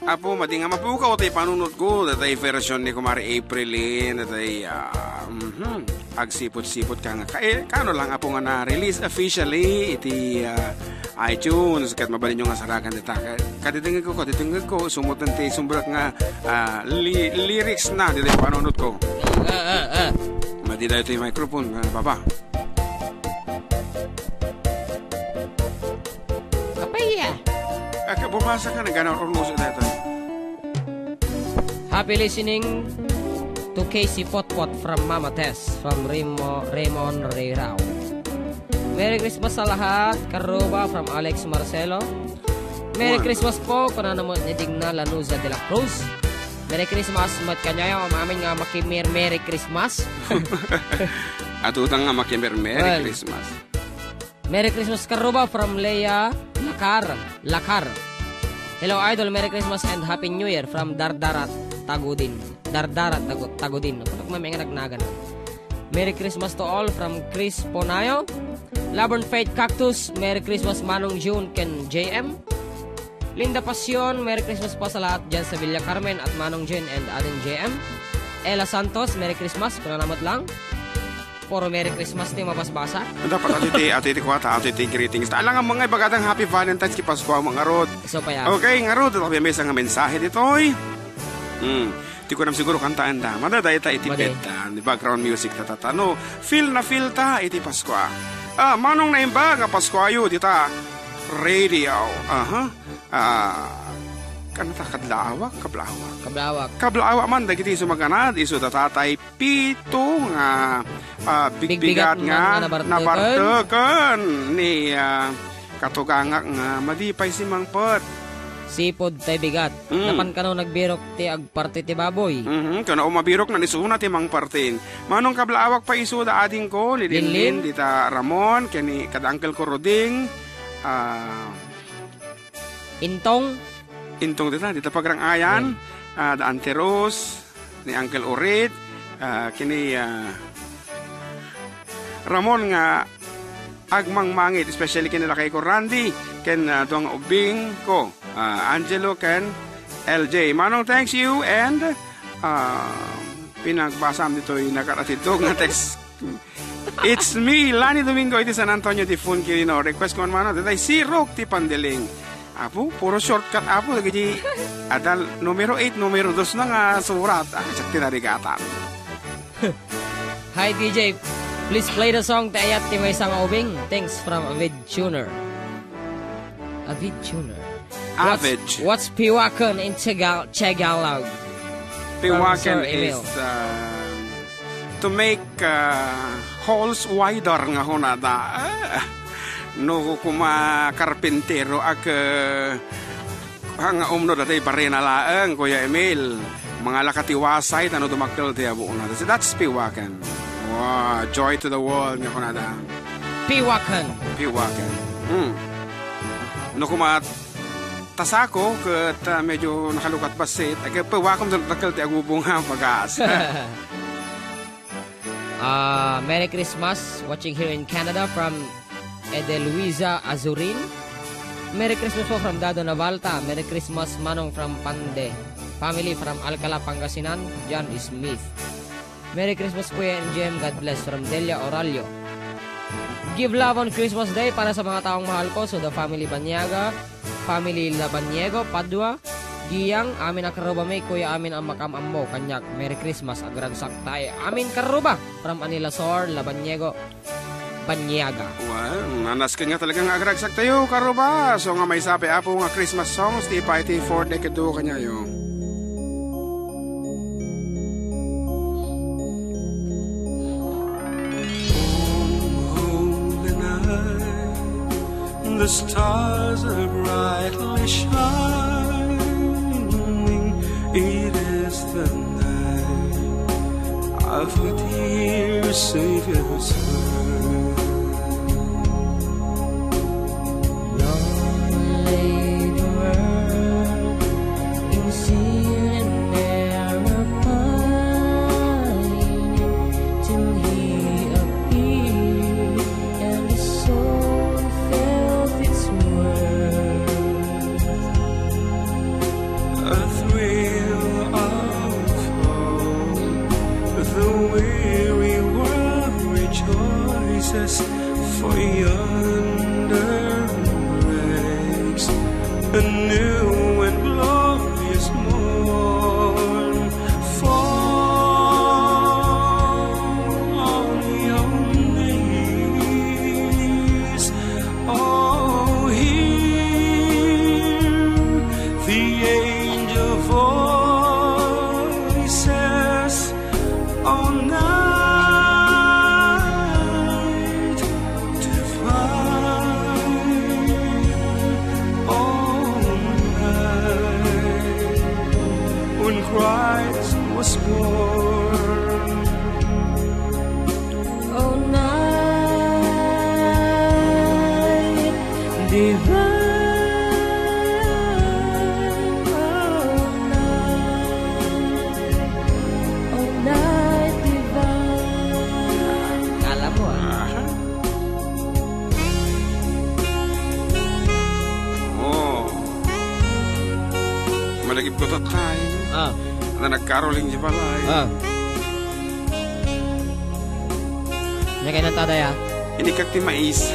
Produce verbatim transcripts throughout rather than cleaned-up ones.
Apo, madi nga mapukaw ti panunotko, datay version ni Kumare Aprilin, datay, ah, mhm, agsipot-sipot ka nga, ka-, eh, kano lang, Apo, nga na-release officially iti, ah, iTunes, ket mabalinyo nga sarakan dita. Ka-, kadidingegko, kadidingegko, sumutan ti sumbrek nga, ah, li-, lyrics na, ditoy panunotko. Ah, ah, ah. Madi daytoy microphone, ah, baba. Apay, ah? Aka, bumasa ka, nagana urnuso daytoy. Happy listening to K C Potpot from Mama Tess, from Remo-, Raymond Reirao. Merry Christmas sa lahat, Karuba, from Alex Marcelo. Merry Juan. Christmas po, kunana met ni Digna Lanuza de la Cruz. Merry Christmas met kaniayo, amin nga makimer-, Merry Christmas. At utang nga makimer-, Merry Well, Christmas. Merry Christmas, Karuba, from Lea Lakar. Lakar. Hello, Idol. Merry Christmas and Happy New Year from Dardarat, Tagudin. Dardarat, Tagu-, Tagudin. Ano kung may mga nagnagan? Merry Christmas to all from Chris Ponayo. Love and Faith Cactus, Merry Christmas, Manong June ken J M. Linda Pasion, Merry Christmas po sa lahat dyan sa Villa Carmen at Manong June and Ading J M. Ella Santos, Merry Christmas, kunana met lang. Puro Merry Christmas ti mabasbasa. Dapat ato iti, ato iti kuwata, ato iti greetings. Alangan mo nga ibagatang Happy Valentine's ki Pascua, mga rod. So pa yan. Okay, nga rod, ito kami may isang mensahe ditoy. Hmm. Ti kunam siguro kantaan da. Madadayta iti Madi. Bedta, di background music ta, ta, ta. No, feel na feel ta iti Pascua. Ah, manong naimbag a Pascuayo dita radio. Aha. Ah, kanata kadlaawak, kablaawak. Kablaawak. Kablaawak man dagiti sumaganad isu da Tatay Pito nga, ah, bigbigat Bigbigat nga nga nabarteken. Nabarteken ni, ah, katugangak nga madi pay simmangpet. Sipud tay bigat. Mm. Napan kano nagbirok ti agparti ti baboy. Mhm, kano umabirok na ni Suna ti mangpartin. Manong kablaawak pay isu da adingko, ni Linlin, Linlin. Dita Ramon, ken ni kada Uncle ko Roding, ah, Intong. Intong dita, dita Pagrang-ayan, Ayan. Ah, da Auntie Rose, ni Uncle Orit, ah, kini, ah, Ramon nga agmangmangit, especially kini lakay ko Randy, ken, ah, dua nga ubing ko, ah, Angelo ken L J. Manong, thanks you, and, ah, pinagbasam ditoy nakaratidto nga text. It's me, Lani Domingo, iti San Antonio de Funquirino. Request ko man, manong, daytay Sirok ti Pandiling. Apo, puro shortcut, Apo, dagiti adal numero eight, numero dos na nga surat. Ah, siak ti narigatan. Hi, D J. Please play the song Ti Ayat ti Maysa nga Ubing. Thanks from Avid Tuner. Avid Tuner. Avid. What's, what's piwakan in Tagal-, Tagalog? Piwakan From Sir Emil. Is, uh, to make, uh, holes wider nga hunada. Ah, no kuma karpintero ak, uh, nga umno datay barena laeng, Kuya Emil. Mangalaka ti wasay, tano dumakkel ti abuna. That's, that's piwakan. Wow, joy to the world, nga kunada. Piwakan. Piwakan. Hmm. No kuma tasako, ket, ah, medyo nakalukat bassit. Agay, piwakan, dakkel ti agubong nga bagas. Ah, Merry Christmas, watching here in Canada from Edeluisa Azurin. Merry Christmas po from Dado Navalta. Merry Christmas, Manong, from Pande family from Alcala, Pangasinan, John Smith. Merry Christmas, Kuya and Jem. God bless from Delia Oralio. Give love on Christmas Day para sa mga taong mahal ko, so the family Banyaga, family Labaniego, Padua, Giyang, amin a karrubami, Kuya, amin a makam-ammo, kaniak, Merry Christmas, agragsak tay. Amin karruba, from Anilasor, Labaniego, Banyaga. Well, nanasken nga talaga nga agragsak tayo, karruba. So nga maysa pay, Apo, nga Christmas songs, ti ipaay ti four decade duo kaniayo. Holy night, the stars are brightly shining. It is the night of our dear Savior's birth. Long lay the world in sin and error pining, till he appeared and the soul felt its worth. A For yonder breaks a new and glorious morn. Fall on your knees, oh, hear the angel voices. All night divine, all night when Christ was born. All night divine, all night, all night divine. Kala mo, ah. Aha. Oh. Malagip ko tattay. Ah. Na nagkaroling di balay. Ah. Ania kayat ta, Day, ah? Inikak ti mais.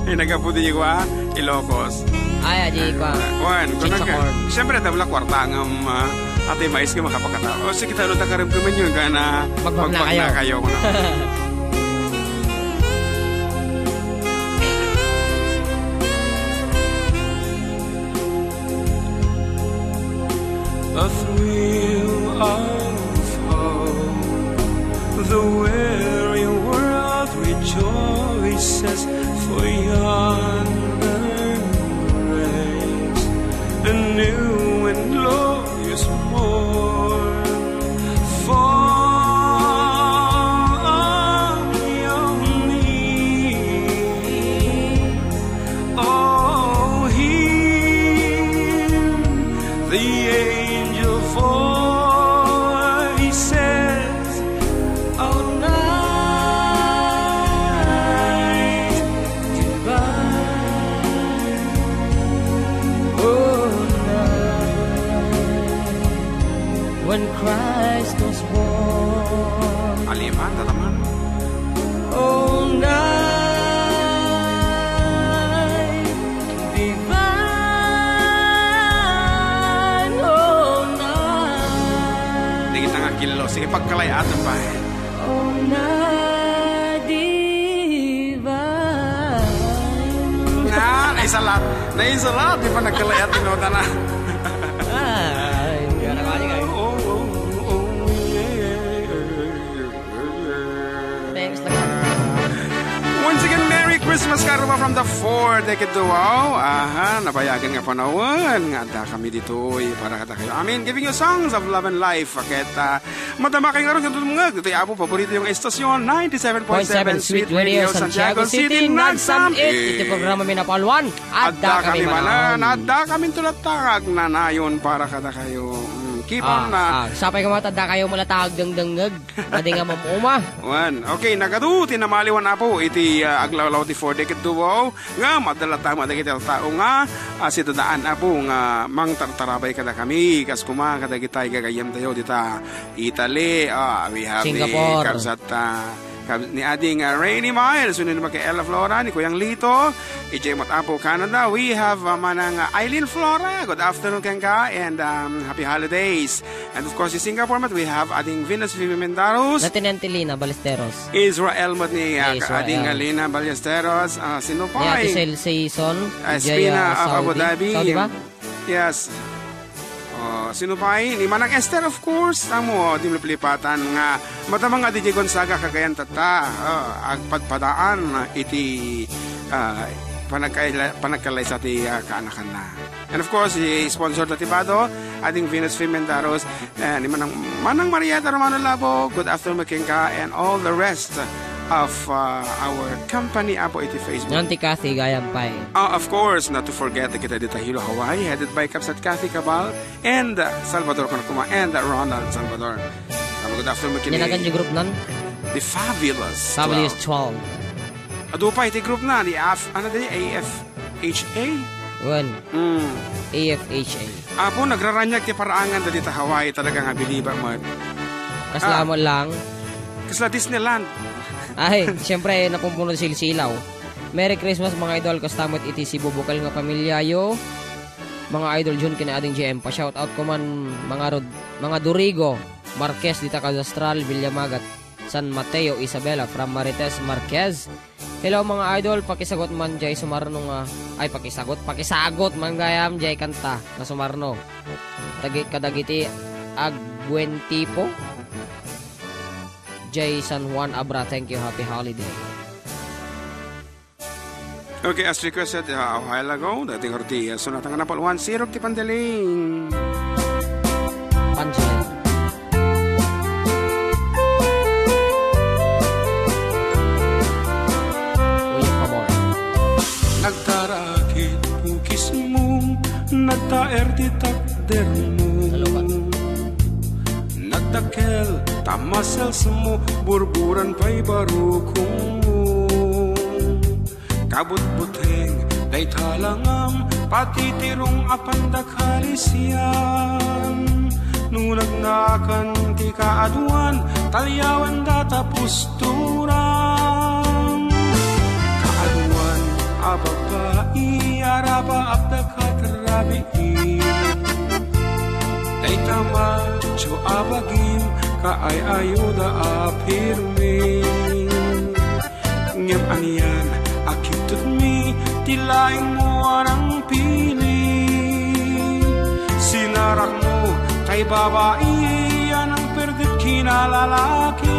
Ay, nagapu di kuan, Ilocos. Ay, adi, kuan. Kuan, kuan Chichacorn. Siyempre, tabla kwarta nga, um, ah, ati mais nga makapakataw. O, sige, talo ta karem kuman yun, kana magbabla kayo. Kayo, kuna. A thrill of hope, the weary world rejoices, for yonder breaks a new and glorious morn. Fall on your knees, oh, hear the angel voices. All night divine, all night when Christ was born. Aliman, tataman. All night divine, all night. Di kita nga killo. Sige, pagkalay-atan pa, eh. All night divine. Na, naisalat. Naisalat. Di pa nagkalay-at, tinota na. Ay, hindi ka na kaya, eh. Oh, oh, oh, yeah, yeah, yeah. Thanks, Lord. Once again, Merry Christmas, Karuba from the Four Decade Duo. Aha, nabayagan nga panawen nga adda kami ditoy para kadakayo amin, giving you songs of love and life. Ket, ah, madama kayo nga ron, ket tumungag ditoy Apo, paborito yung estasyon, ninety-seven point seven Sweet Radio, Santiago City, nagsam-it iti programa mi nga Pauluan, Adda Kami Manen. Adda kami tulad ta nga agnanayon para kadakayo. Mm, keep on, ah, ah, sapay ka met, adda kayo met la ta agdengdengngeg. Adi nga mam-uma. Wen, okay, nagadu ti namaliwan, Apo, iti, ah, aglawlaw ti Four Decade Duo, nga madala ta, madagiti tao nga, ah, sidadaan, Apo, nga mangtartarabay kadakami, kas koma kadagiti gagayyemtayo dita Italy, ah, we have the Singapore. Kabsat, ah, kab-, ni Ading, ah, Rainy Miles, wenno ni Maki Ella Flora, ni Kuyang Lito, idiay met, Apo, Canada. We have, ah, manang, ah, Eileen Flora. Good afternoon kenka, and, um, happy holidays. And of course, in Singapore met, we have Ading Venus Vivi Mendaros. Ni Tinenti Lina Ballesteros. Israel met ni, ah, Israel. Ading Lina Ballesteros. Ah, sino pa? Ni Ate Cel Season, ah, idiay, Espina, ah, of Abu Dhabi. Saudi ba? Yes. Ah, sino pa? Ni Manang Esther, of course. Amo, di malipatan nga madama nga diay Gonzaga, Cagayan tatta. Ah, agpadpadaan iti, ah, panagkaila-, panagkalaysa ti, ah, kaanakanna. And of course, i-sponsor ta ti bado, Ading Venus Fim Mendaros, and ni Manang, Manang Marieta Romano Labo, good afternoon, kenka, and all the rest of, uh, our company, Apo, iti Facebook. Ngan ti Kathy, gayam pay. Ah, of course, not to forget, kita dita Hilo, Hawaii, headed by Kabsat Kathy Cabal and, uh, Salvador Conacuma and, uh, Ronald Salvador. Ah, good afternoon, kini Yan ang group nan? The Fabulous Fabulous Twelve. Twelve. Adu pay ti group na, ni Af-, ano din, A F H A? Wen. Mm. A F H A. Apo, nagraraniag ti paraangan dita Hawaii, talaga nga biliba met. Kasla Ah. mo lang? Kasla Disneyland. Ay, siyempre, napumpuno ti silsilaw. Merry Christmas, mga idol. Kasta met iti sibubukel nga pamilyayo. Mga idol Jun ken Ading J M, pa-shoutout ko man, mga Rod-, mga Dorigo Marquez dita Cadastral, Villamagat, San Mateo, Isabela, from Marites Marquez. Hello, mga idol, pakisagot man jay sumarno nga, ay, pakisagot, pakisagot man gayam jay kanta nga sumarno. Tagi-, kadagiti agbuen tipo. Jay San Juan Abra, thank you. Happy holiday. Okay, as requested, uh, a while ago, dating orti, uh, sonata nga napalwan, Sirok ti Pandiling. Pandiling. Uyek, pabor. Nagtarakit bukismo, nagtaer ti takdermo. Salamat. Nagdakkel ta musclesmo, burburan pay barukongmo. Kabutbuteng dayta langam, patitirong a pandakalisian. No nagnakan ti kaaduan, talyawan data pusturan. Kaaduan a babai, arapaapda kat rabii. Dayta macho a bagim, kaay-ayoda a pirmi. Ngem anian a kittutmi ti laingmo a nangpili. Sinarakmo tay babai a nangperget kinalalaki.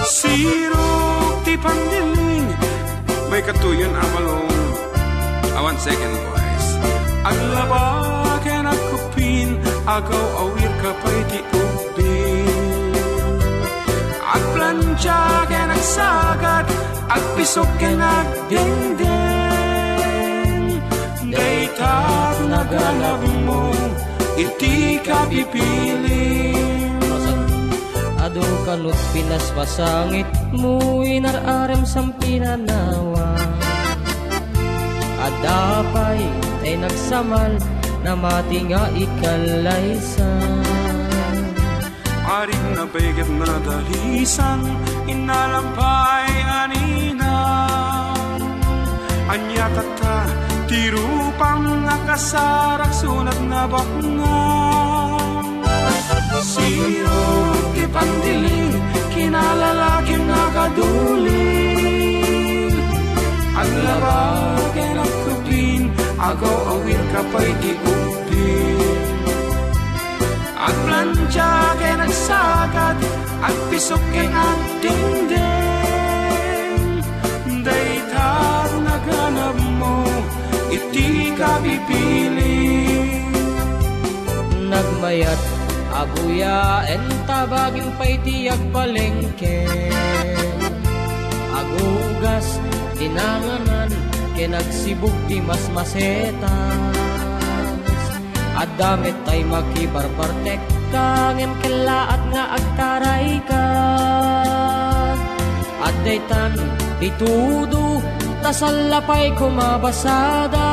Sirok ti Pandiling, may katuyan a balong. Awan second voice. Aglaba ken agkuppin, agaw-awir ka pay ti ubbing. Agplancha ken agsagad, agpisok ken agdengdeng. Dayta naganabmo iti kapipilim. Adu kanut pinaspasanget mo, inar-arem san pinanawa. Adda pay tay nagsamal, namati nga ikallaysan. Arik na pay ket nadalisan, innalam pay a ninang. Ania tatta ti rupam nga kasarak sunat nabaknang. Sirok ti Pandiling, kinalalakim nga kaduli. Aglaba ken agkuppin, agaw-awir ka pay ti ubbing. Agplancha ken agsagad, agpisok ken agdengdeng. Dayta naganabmo iti kapipilim. Nagmayat a buyaen ta bagim pay ti agpalengke. Agugas ti nanganan ken agsibug ti masmasetas. Adda met tay makibarbartekka ngem kellaat nga agtarayka. Adda itan ti tudo, ta salla pay koma basada.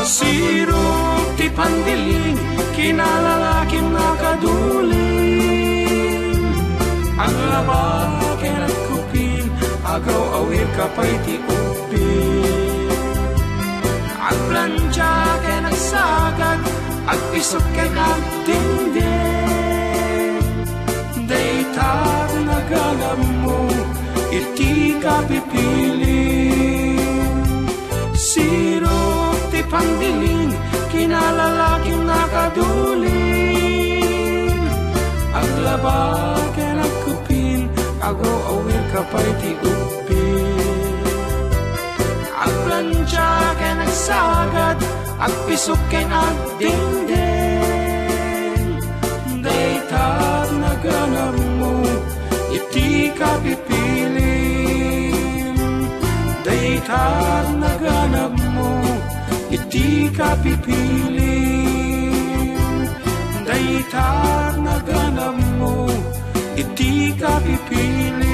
Sirok ti Pandiling, kinalalakim nga kaduli. Aglaba ken agkuppin, agaw-awir ka pay ti ubbing. Agplancha ken agsagad, agpisok ken agdengdeng. Dayta naganabmo iti kapipilim. Sirok ti Pandiling, kinalalakim nga kaduli. Aglaba ken agkuppin, agaw-awir ka pay ti ubbing. Agplancha ken agsagad, agpisok ken agdengdeng. Dayta naganabmo iti kapipilim. Dayta naganabmo iti kapipilim. Dayta naganabmo iti kapipilim.